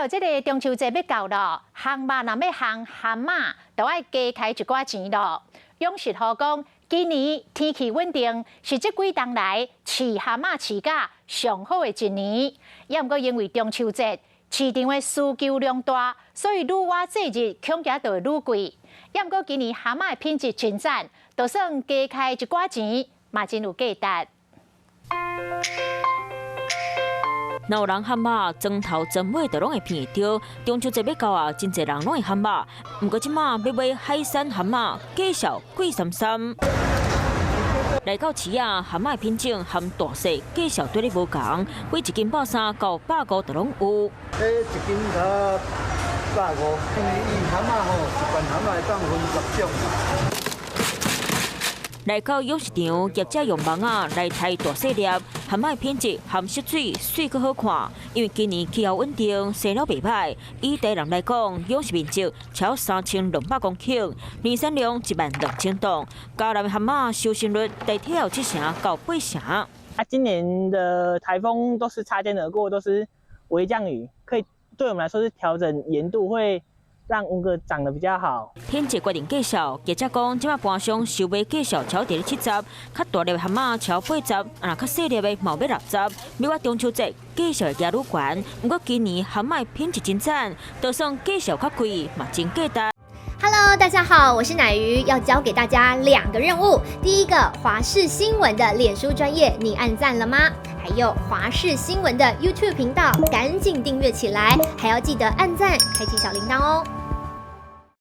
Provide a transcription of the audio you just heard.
著這个中秋節欲到咯，烘肉若欲烘蚶仔，就愛加開一寡錢咯。養殖戶講，今年天氣穩定，是這幾冬來飼蚶仔飼甲上好的一年。也毋過因為中秋節市場的需求量大，所以愈倚節日恐驚就會愈貴。也毋過今年蚶仔的品質真讚，就算加開一寡錢，嘛真有價值。若有人蚶仔，裝頭裝尾就攏會騙會著。中秋節欲到啊，真濟人攏會蚶仔。毋過這馬欲買海產蚶仔，價數貴參參。來到市啊，蚶仔的品種含大細，價數對咧無仝，每一斤130到150就攏有。這一斤才150，因為伊蚶仔吼，一罐蚶仔會當分十種。來到養殖場，業者用網仔來刣大細粒，蚶仔品質含色水，媠閣好看。因為今年氣候穩定，生了袂䆀。以台南來講，養殖面積超3200公頃，年產量1萬2000噸。嘉南的蚶仔收成率大體有7成到8成。啊，今年的颱風都是擦肩而過，都是微降雨，可以對我們來說是調整鹽度會讓烏龜長得比較好。品質決定價數，業者講，這馬盤商收買價數超佇咧70，較大粒的蚶仔超80，啊若較細粒的嘛欲60。欲倚中秋節價數會加愈懸，毋過今年蚶仔品質真讚，就算價數較貴，嘛真價值。 Hello，大家好，我是奶魚，要教給大家兩個任務。第一個，華視新聞的臉書專頁，你按讚了嗎？還有華視新聞的 YouTube 頻道，趕緊訂閱起來，還要記得按讚，開啟小鈴鐺哦。